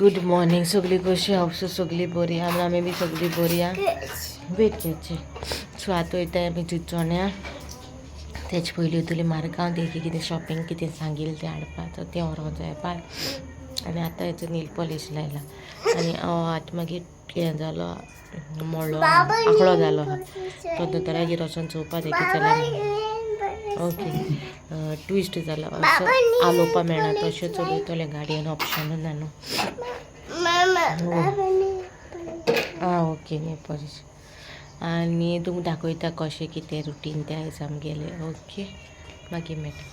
Good morning. सगळी कशी हांव सगळी बरी आहा, आमी बी सगळी बरी आहा. वेट घ्यायचे. सो आतां वयताय आमी चिंचोण्या. तेजे पयलीं वयतली मारगांव, देखी कितें शॉपिंग कितें सांगिल्लें तें हाडपाक, सो तें व्हरोंक जाय पाय. आनी आतां हेचो नील पॉलीश लायला आनी आतां मागीर हें जालो मोडलो आंकडो जालो आहा, तो दोतोरागेर वचोन चोवपा जाय कितें जालां. ओके, ट्विस्ट जाला, असो आलोवपा मेळना, तशें चलयतलें गाडयेन, ऑप्शनूच ना न्हू. आं ओके, न्ही पॉलिश. आनी तुमकां दाखयता कशें कितें रुटीन तें आयज आमगेलें. ओके, मागीर मेळटा.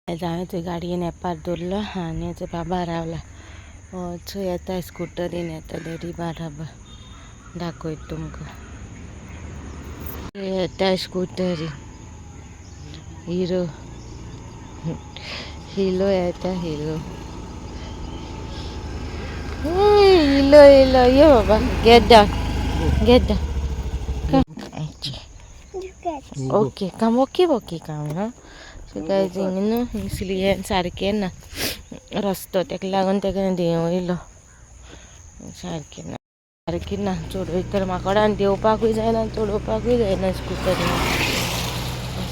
आयज हांवें थंय गाडयेन एपार दवरलो आनी थंय बाबा रावला, थंय येता स्कुटरीन येता डॅडी बाराबर, दाखयता तुमकां. येता स्कुटरीन हिरो हिलो येता, हिलो हिलो हिलो. ये बाबा, get down, get down. Okay, come, okay okay, come. हा, सो गायज, हिंगा न्हू हिंगसली सारकें ना रस्तो, तेका लागून तेका देंव वयलो. सारकें ना, सारकें ना. चडयत म्हाका देंवपाकूय जायना, चडोवपाकूय जायना स्कुटरीन,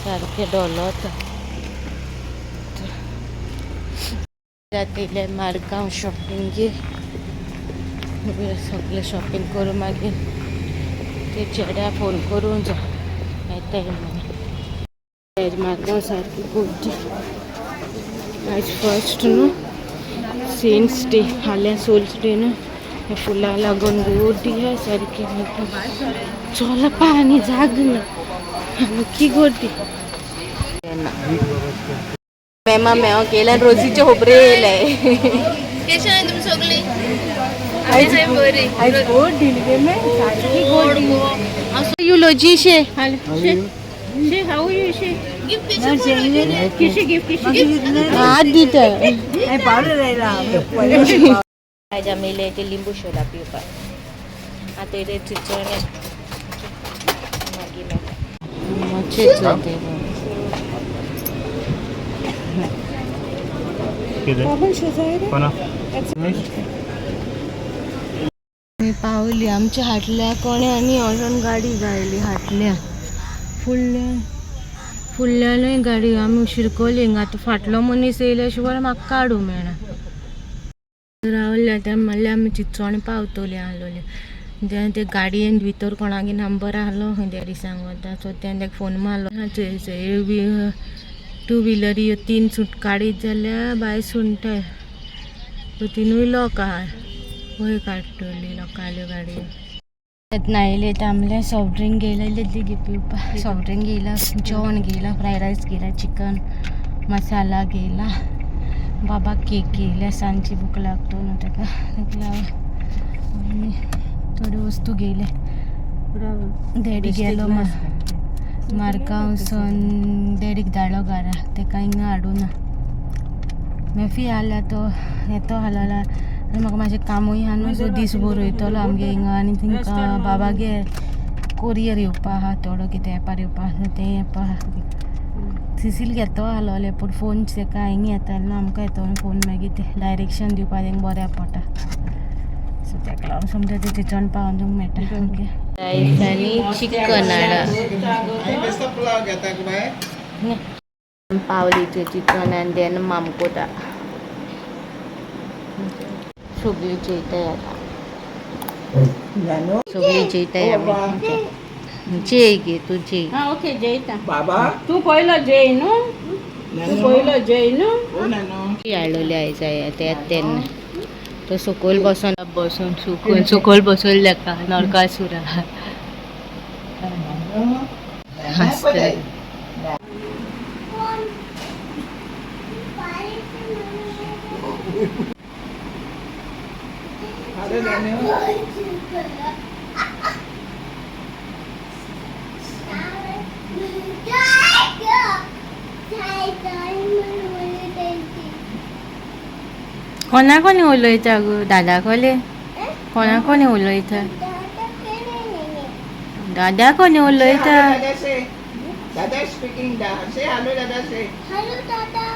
सारकें डोलोता. जातले मारगांव शॉपिंगेक, सगळें शॉपिंग करून मागीर ते चेड्या फोन करूं जाय, येताय म्हणून. आयज मारगांव सारकी गर्दी. आयज फर्स्ट न्हू सेंट्स डे, फाल्यां सोल्स डे न्हू, हे फुलां लागून गर्दी आहा सारकी. चलपा आनी जाग ना, सामकी गर्दी. मेमा मेव केला, रोजीचे होबरे येयले. कशें आहाय तुमी सगळीं? आयज बरी. आयज गोड दिली गे मे, सारकी गोड. युलोजी शे. हात दिता. आयज आमी येयले ते लिंबू सोडा पिवपाक. आतां येयले चिंचोण्या, मागीर मेळटा. मातशें चलते. आमी पावली आमच्या हाटल्या. कोणे आनी वचोन गाडी गायली हाटल्या, फुडल्या फुडल्यानूय गाडी. आमी शिरकली हिंगा. आतां फाटलो मनीस येयल्या शिवाय म्हाका काडूं मेळना. रावल्या ते म्हणल्यार आमी चिंचोणे पावतली आहलोली. ते ते गाडयेन भितर कोणागे नंबर आहलो खंय डॅडी सांगता, सो तेणें ताका फोन मारलो. चोय चोय, टू व्हिलरी ह्यो तीन सुट काडीत जाल्यार भायर सुणटाय. तिनूय लोक आहा, वयर काडटली लोकांल्यो गाडयो. येयले ते आमले सॉफ्ट ड्रिंक घेयलेले गे पिवपाक. सॉफ्ट ड्रिंक घेयला, जेवण घेयला, फ्रायड रायस घेयला, चिकन मसाला घेयला. बाबा केक घेयल्या, सांजची भूक लागतो न्हू ताका, ताका लागून. आनी थोड्यो वस्तू घेयले. डॅडी गेलो मारगांव सन, डॅडीक धाडलो घरा, ताका हिंगा हाडूना. मेफी आल्या तो येतो आलोला आनी म्हाका मातशें कामूय आहा न्हू, सो दीस भर वयतलो आमगे हिंगा. आनी थिंका बाबागे कोरियर येवपा आहा, थोडो कितें एपार येवपा आहा, तें येवपा आहा. सिसील घेतो आलोले, पूण फोन ताका हिंगा येतालो न्हू, आमकां येतो फोन, मागीर तें डायरेक्शन दिवपा तेंका बऱ्याक पडटा. सो ताका लागून समजा ते चिंचोण पावोन तुमकां मेळटा. ओके, रायस आनी चिकन हाडा. पावली चिकन आनी then मामकोटा. सगळीं जेयताय आतां, सगळीं जेयताय आमी. जेय गे तूं, जेय. हा, ओके, जेयता. बाबा. तूं पयलो जेय न्हू, तूं पयलो जेय न्हू. हाडलेली आयज ते तेन्ना तो सकयल बसोन बसून सुकून सकयल बसयलो ताका नरकासुरा हांसता. कोणा कोणी उलयता गो? दादा कोले कोणा कोणी उलयता? दादा कोणी उलयता? Dada say. Dada speaking. Da. Say hello, Dada say. Hello, Dada.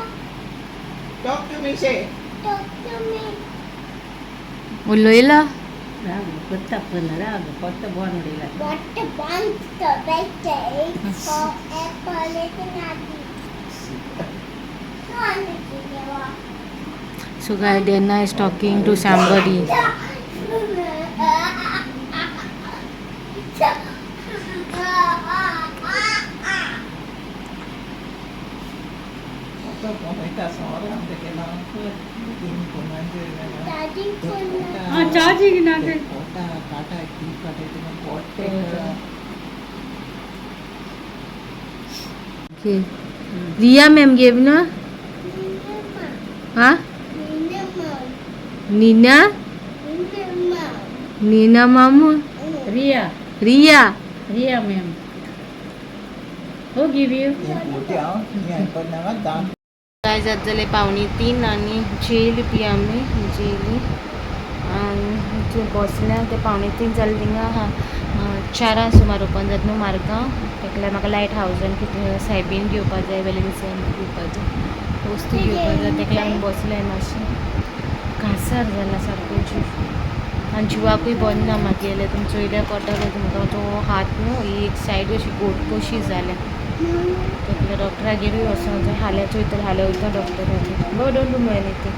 Talk to me, say. Talk to me. उलयला. राग करता पण राग फक्त बॉन उडयला. What the monster birthday for apple is So guys, Dana is talking to somebody. Charging ना ते. Okay. Riya ma'am gave na? Huh? Nina? Nina mamu? Riya. Riya. Riya ma'am. Who give you? Guys, आज जाले 2:45 आनी jelly P आमी jelly आनी बसल्या ते 2:45 जाले थिंगा 4 सुमार ओपन जाता न्हू मारगांव. तेका लागून म्हाका लायट हावजान कितें सायबीन घेवपा जाय, वेलेन्सियान घेवपा जाय, वस्तू घेवपा जाय. तेका लागून बसलें मातशें. कासार जाला सारको जीव आनी जिवाकूय बरें ना मागेलें. तुमी चोयल्यार कळटलें तुमकां तो हात न्हू एक सायड अशी गोट कशी जाल्या. तेका डॉक्टरागेरूय वचोंक जाय. हाल्यां चोयतलें, हाल्यां वयता डॉक्टरागेर. बरो don't do anything.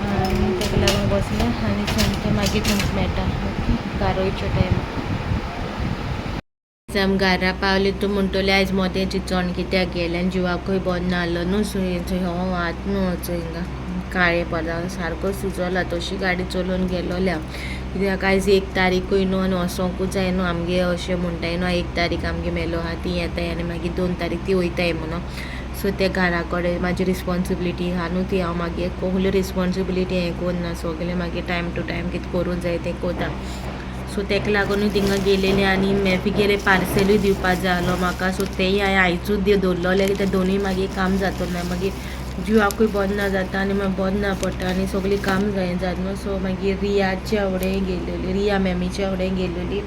आनी तेका लागून बसलें आनी सोमतें मागीर तुमकां मेळटा. ओके, गारोयच्या टायमार आमी घरा पावली. तूं म्हणटली आयज मोदें चिंचोण कित्याक गेलें आनी जिवाकूय बरो नासलो न्हू. सो हो हात न्हू चोय हिंगा काळें पडला सारको सुजला. तशी गाडी चलोवन गेलोलें हांव कित्याक आयज 1 तारीखूय न्हू आनी वचोंकूच जाय न्हू. आमगे अशें म्हणटाय न्हू 1 तारीख आमगे मेलो आहा ती येताय आनी मागीर 2 तारीख ती वयताय म्हणून. सो ते घरा कडेन म्हाजी रिस्पोन्सिबिलिटी आहा न्हू ती हांव मागीर कसल्यो रिस्पोन्सिबिलिटी हें करना, सगळें मागीर टायम टू टायम कितें करूंक जाय तें करता. सो तेका लागूनूय थिंगा गेलेलें आनी मॅफी गेले पार्सलूय दिवपा जाय आहलो म्हाका. सो तेय हांवें आयजूच दवरलोलें कित्याक दोनूय मागीर काम जातलो ना, मागीर जिवाकूय बरें ना जाता आनी मागीर बरें ना पडटा आनी सगळीं काम जाय जाता न्हू. सो मागीर रियाच्या फुडें गेलेली, रिया मॅमीच्या फुडें गेलेली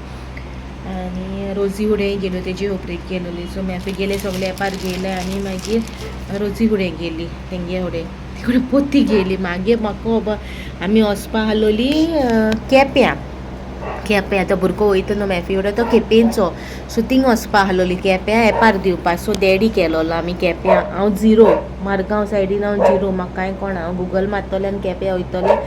आनी रोजी फुडें गेलो, तेजी होबरेक गेलोली. सो मॅफी गेले सगळे एपार गेले आनी मागीर रोजी फुडें गेली, तेंगे फुडें तिकडे पोती गेली. मागीर म्हाका खबर आमी वचपा आहलोली केप्यां. केप्यां तो भुरगो वयता न्हू मॅफी फुडें तो केपेंचो. सो थिंग वचपा आहलोली केप्यां एपार दिवपा. सो डॅडी केलोलो आमी केप्यां. हांव झिरो मारगांव सायडीन हांव झिरो, म्हाका कांय कोणा हांव गुगल मारतलें आनी केप्यां वयतलें.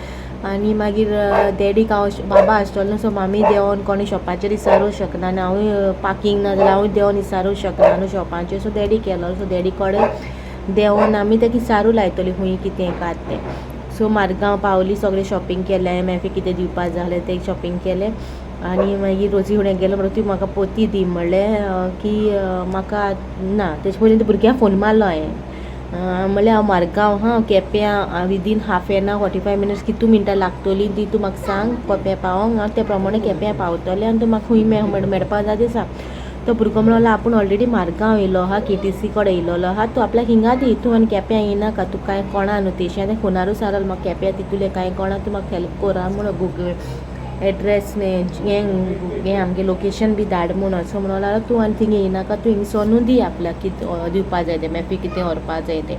आनी मागीर डॅडीक हांव बाबा आसतलो न्हू, सो मामी देंवन कोणी शॉपाचेर विचारूंक शकना आनी हांवूय पार्कींग ना जाल्यार हांवूय देंवन विचारूंक शकना न्हू शॉपाचेर. सो डॅडी केलो, सो डॅडी कडेन देंवन आमी तेका विचारूं लायतली खूंय कितें कात तें. सो मारगांव पावली, सगळें शॉपिंग केलें, मॅफी कितें दिवपा जालें तें शॉपिंग केलें आनी मागीर रोजी फुडें गेलो. म्हणटकच ती म्हाका पोती दी म्हणलें की म्हाका ना. तेजे पयलीं त्या भुरग्यांक फोन मारलो हांवें, म्हणलें हांव मारगांव आहा, केप्यां within half an hour 45 minutes कितू मिनटां लागतलीं ती तूं म्हाका सांग केप्यां पावोंक. हांव ते प्रमाणे केप्यां पावतलें आनी तूं म्हाका खूंय मेळपा जाय तें सांग. तो भुरगो म्हणलो आपूण ऑलरेडी मारगांव येयलो आहा, केटीसी कडेन येयलोलो आहा, तूं आपल्याक हिंगा दी, तूं आनी केप्यां येयनाका, तूं कांय कोणा न्हू तेशी. आनी फोनारूच सांगलो म्हाका केप्यां तितूलें कांय कोणा, तूं म्हाका हेल्प कोरा म्हणून गुगल एड्रेस हें हें आमगें लोकेशन बी धाड म्हूण. असो म्हणून लागलो तूं आनी थिंग येयनाका, तूं हिंग सोनू दी आपल्याक कितें दिवपा जाय तें, मॅफी कितें व्हरपा जाय तें.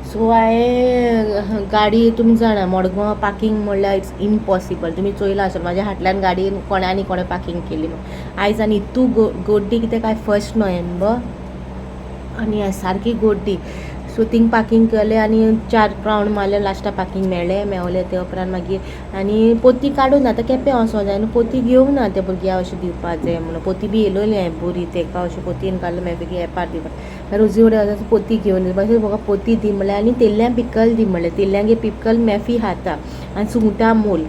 सो हांवें गाडी तुमी जाणा मडगांव पार्कींग म्हणल्यार it's impossible. तुमी चोयलां आसतलें म्हाज्या फाटल्यान गाडी कोणें आनी कोणें पार्कींग केली म्हूण. आयज आनी इतू गोड्डी कित्याक आयज 1 नोव्हेंबर आनी सारकी गोड्डी. सो थिंग पार्कींग केलें आनी 4 रावंड मारले, लास्टाक पार्कींग मेळ्ळें. मेवलें ते उपरांत मागीर आनी पोती काडूं ना, आतां केप्यां वचोंक जाय न्हू, पोती घेवंक ना ते भुरग्यांक अशें दिवपा जाय म्हणून. पोती बी येयलोली हांवें बरी तेका अशें पोतयेन काडलें मागीर बेगीन एपार दिवपा. मागीर रोजी फुडें वचून पोती घेवन मागीर म्हाका पोती दी म्हणलें आनी तेल्ल्यां पिकल दी म्हणलें. तेल्ल्यांगे पिकल मॅफी खाता आनी सुंगटां मोल.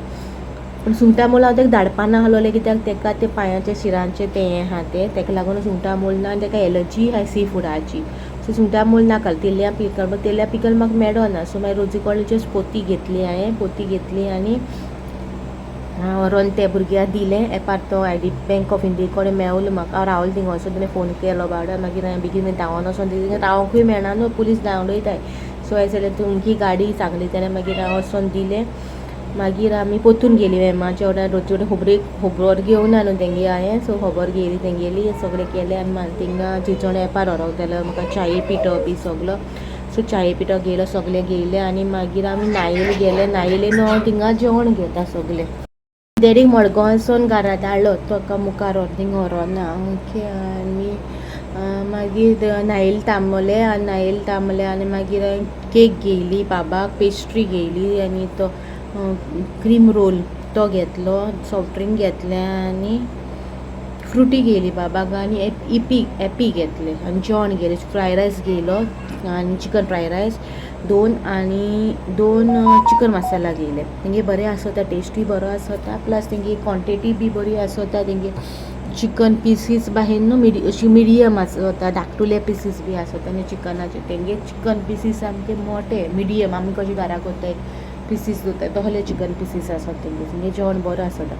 पूण सुंगटां मोल हांव तेका धाडपा नासलोलें कित्याक तेका ते पांयाचे शिरांचे तें हें आहा तें, तेका लागून सुंगटां मोल ना आनी तेका एलर्जी आहा सी फुडाची. सो सुंगटां मोल नाका, तेल्ल्यां पिकल. बट तेल्ल्यां पिकल म्हाका मेळना. सो मागीर रोजी कडेन पोती घेतली हांवें, पोती घेतली आनी व्हरोन ते भुरग्यांक दिलें. एपार तो I D bank of India कडेन मेवलो म्हाका. हांव रावलें थिंगा वचोन तेणें फोन केलो बाबड्या. मागीर हांवें बेगीन धांवन वचोन थिंगा रावंकूय मेळना न्हू, पुलीस धांवडयताय. सो हांवें जाल्यार तुमची गाडी सांगली तेणें, मागीर हांव वचोन दिलें. मागीर आमी पोतून गेली मॅमाच्या वांगडा. रोजी कडेन खबरेक खबर घेवना न्हू तेंगे हांवें, सो खबर घेयली तेंगेली, सगळें केलें आनी मागीर थिंगा चिंचोण एपार व्हरोंक जाल्यार म्हाका चाये पिठो बी सगलो. सो चाये पिठो घेयलो, सगळें घेयलें आनी मागीर आमी नायेल गेले. नायेले न्हू हांव थिंगा जेवण घेता सगळें. डॅडीक मडगांवसून घरा धाडलो, ताका मुखार थिंग व्हरोना. ओके, आनी मागीर नायल थांबले आनी नायल थांबले आनी मागीर हांवें केक घेयली बाबाक, पेस्ट्री घेयली आनी तो क्रीम रोल तो घेतलो, सॉफ्ट ड्रिंक घेतलें आनी फ्रुटी घेयली बाबाक आनी इपी एपी घेतले आनी जेवण घेयलें. फ्राय रायस घेयलो आनी चिकन फ्राय रायस दोन आनी दोन चिकन मसाला घेयले. तेंगे बरें आसता, टेस्टूय बरो आसता, प्लस तेंगे क्वॉन्टिटी बी बरी आसता. तेंगे चिकन पिसीस बाहेर न्हू मिडी अशी मिडियम आसता, धाकटुले पिसीस बी आसता आनी चिकनाचे तेंगे चिकन पिसीस सामके मोटे मिडियम, आमी कशे घरा करताय पिसीस दवरताय तसले चिकन पिसीस आसता तेंगे. तेंगे जेवण बरो आसता.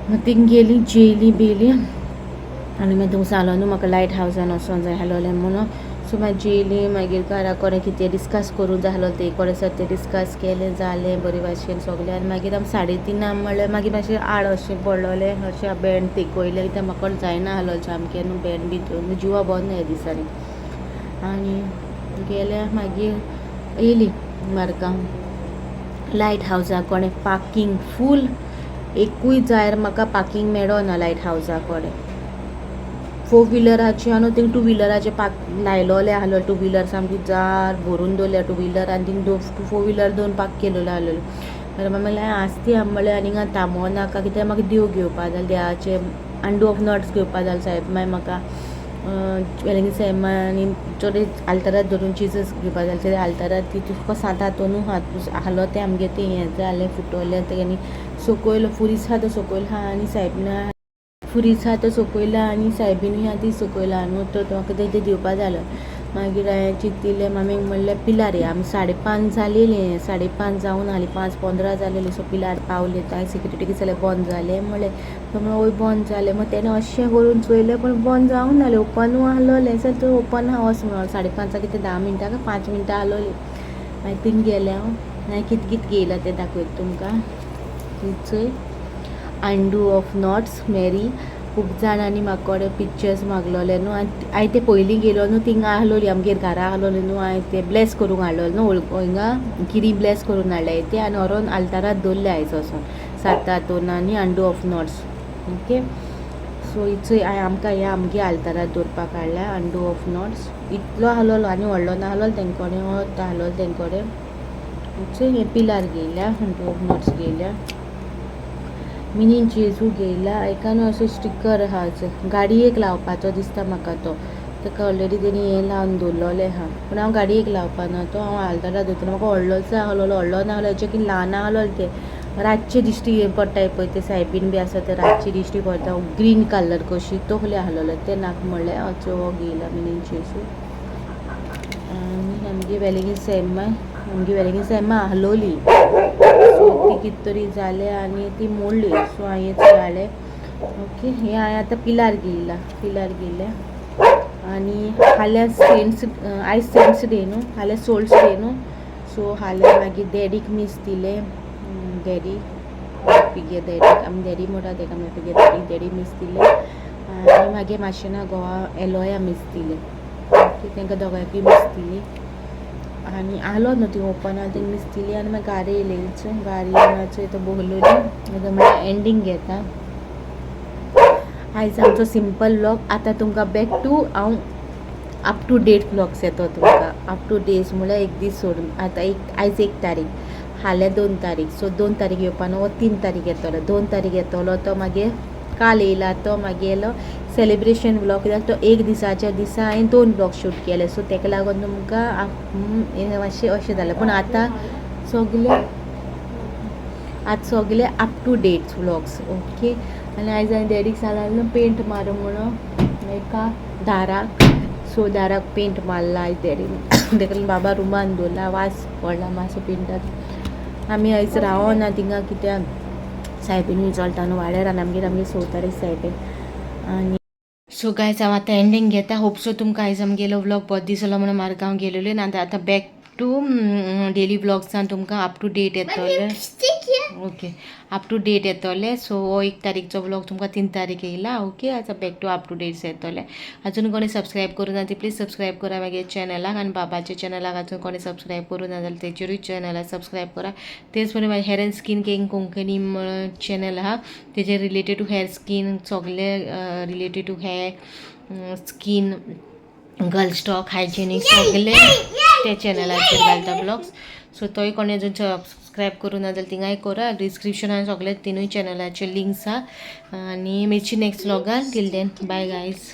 मागीर थिंग गेली, जेयली बियली आनी मागीर तुमकां सांगलो न्हू म्हाका लायट हावसान वचोंक जाय आसलोलें म्हणून. सो मागीर जेयली, मागीर घरा कोणें कितें डिस्कस करूंक जाय आसलो ते कोणें आसा तें डिस्कस केलें, जालें बरे भाशेन सगलें. आनी मागीर आमी 3:30 म्हणल्यार मागीर मातशें आड अशें पडलोलें, अशें बँड तेकयलें कित्याक म्हाका जायना आसलो सामकें न्हू बँड बी जिवा बरो ना ह्या दिसांनी. आनी गेले मागीर येयली मडगांव लायट हावसा कोणें पार्कींग फूल, एकूय जायर म्हाका पार्कींग मेळना लायट हावसा कडेन. फोर व्हिलराचे न्हू थिंग टू व्हिलराचे पार्क लायलोले आसलो, टू व्हिलर सामकी जार भरून दवरल्या टू व्हिलर आनी थिंग दोन फोर व्हिलर दोन पार्क केलेलो आसलेलो. मागीर म्हणलें आसती म्हणलें आनी हिंगा थांबो नाका कित्याक म्हाका देव घेवपा जाय, देवाचे अंडू ऑफ नट्स घेवपा जाय सायब. मागीर म्हाका वेलंगी सायब आनी चड आल्तारात धरून चिजस घेवपा जाय ते आल्तारात ती तुका सांता न्हू हात आसलो तें आमगे तें हें जालें फुटवलें तें आनी सकयल फुरीस आहा तो सकयल आहा आनी सायबीन फुरीस आहा तो सकयल आनी सायबीनूय आहा ती सकयल आहा न्हू, तो म्हाका तें दिवपा जालो. मागीर हांवें चिंतिल्लें, मामीक म्हणलें पिलार या. आमी 5:30 जालेलीं, 5:30 जावन आसलीं, 5:15 जालेलीं. सो पिलार पावले तो हांवें सिक्युरिटीक विचारलें बंद जालें म्हणलें. तो म्हणलो वय बंद जालें. मागीर तेणें अशें करून चोयलें पूण बंद जावंक नासलें, ओपनूय आसलोलें. चल थंय ओपन आहा वच म्हणून 5:30 कितें 10 मिनटां काय 5 मिनटां आसलोलीं. मागीर थिंग गेलें हांव, मागीर कित कित घेयलां तें दाखयता तुमकां. चोय अंडू ऑफ नॉट्स मेरी, खूब जाणांनी म्हाका कोडे पिक्चर्स मागलोले न्हू. आनी हांवें तें पयलीं गेलो न्हू थिंगा आसलोली, आमगेर घरा आसलोली न्हू. हांवें तें ब्लेस करूंक हाडलोलें न्हू हिंगा गिरी ब्लेस करून हाडले ते आनी व्हरोन आल्तारात दवरले आयज वचोन सात आनी undo of knots. Okay, so इचोय हांवें आमकां ह्या आमगे आल्तारात दवरपाक हाडल्या अंडू ऑफ नॉट्स. इतलो आसलोलो आनी व्हडलो नासलोलो तेंकोडे, होच आसलोलो तेंकोडे. चोय हें पिलार घेयल्या, अंडू ऑफ नॉट्स घेयल्या, मिनीन जेजू घेयला. एका न्हू असो स्टिकर आहा, गाडयेक लावपाचो दिसता म्हाका तो, ताका ऑलरेडी तेणी हें लावन दवरलोलें आहा पूण हांव गाडयेक लावपाना तो, हांव आल्तारात दवरतलें. म्हाका व्हडलो जाय आसलोलो, व्हडलो ना जाल्यार हेच्या ल्हान आसलोलें तें रातचें दिश्टी पडटाय पळय ते सायबीन बी आसा ते रातची दिश्टी पडटा ग्रीन कलर कशी तोहले आसलोलो तें नाका म्हणलें. हो घेयला मिनीन जेजू. आनी आमगे वेलिंगी सेमा, आमगे वेलिंगी सेमा आसलोली, सो ती कित तरी जालें आनी ती मोडली, सो हांवें हाडलें. ओके, हें हांवें आतां पिलार घेयला, पिलार घेयल्या. आनी फाल्यां सेंट्स, आयज सेंट्स डे न्हू, फाल्यां सोल्स डे न्हू. सो फाल्यां मागीर डॅडीक मीस दिलें, डॅडी पिगे डॅडीक, आमी डॅडी म्हणटा तेका, मागीर पिगे डॅडी, डॅडी मीस दिलें आनी मागीर मातशें घोवा एलोया मीस दिलें. ओके, तांकां दोगांयकूय मीस दिली आनी आलो न्हू ती ओपन आहा तेंका मीस दिली. आनी मागीर गाडी येयली, गाडी मातशें तो बोहलोली. आतां मागीर एंडींग घेता आयज आमचो सिंपल व्लॉग. आतां तुमकां बॅक टू हांव अप टू डेट व्लॉग्स येतो तुमकां. अप टू डेज म्हणल्यार एक दीस सोडून. आतां एक आयज 1 तारीख, फाल्यां 2 तारीख, सो 2 तारीख येवपा न्हू, 3 तारीख येतलो, 2 तारीख येतलो तो. मागीर काल येयला तो मागेलो सेलिब्रेशन व्लॉग, कित्याक तो एक दिसाच्या दिसा हांवें 2 व्लॉग शूट केले. सो ताका लागून तुमकां मातशें अशें जालें, पूण आतां सगळे, आतां सगळे up to date vlogs. Okay, आनी आयज हांवें डॅडीक सांगलें न्हू पेंट मारूं म्हणून एका दाराक, सो दाराक पेंट मारला आयज डॅडीन. ताका लागून बाबा रुमान दवरला, वास पडला मातसो पेंटाचो. आमी आयज रावना थिंगा कित्याक सायबीन चलता न्हू वाड्यार आनी आमगेर आमगे 6 तारीख सायबीन. आनी सो गायज, हांव आतां एंडींग घेता. होप सो तुमकां आयज आमगेलो व्लॉग बरो दिसलो म्हणून मारगांव गेलेले. आनी आतां बॅक टू डेली व्लॉग्सान तुमकां अप टू डेट येतले. Lipstick. Okay, up to date येतोले. सो हो 1 तारीखचो व्लॉग तुमकां 3 तारीख येयला. ओके, आतां back to up to dates येतोले. अजून कोणी सबस्क्रायब करूं ना ती प्लीज सबस्क्रायब करा मागीर चॅनलाक आनी बाबाच्या चॅनलाक अजून कोणी सबस्क्रायब करूं ना जाल्यार तेचेरूय चॅनलाक सबस्क्रायब करा. तेच बरोबर मागीर हेर एंड स्कीन केअर कोंकणी म्हणून चॅनल आहा, तेजेर रिलेटेड टू हेअर स्कीन सगळे, related to hair, skin, girls talk, hygienic सगळे त्या चॅनलाचेर घालता ब्लॉग्स. सो तोय कोणी अजून सबस्क्रायब करूं ना जाल्यार थिंगाय करा. डिस्क्रिप्शनान सगळे तिनूय चॅनलाचे लिंक्स आहा आनी मेळची next व्लॉगान. Till then, bye guys.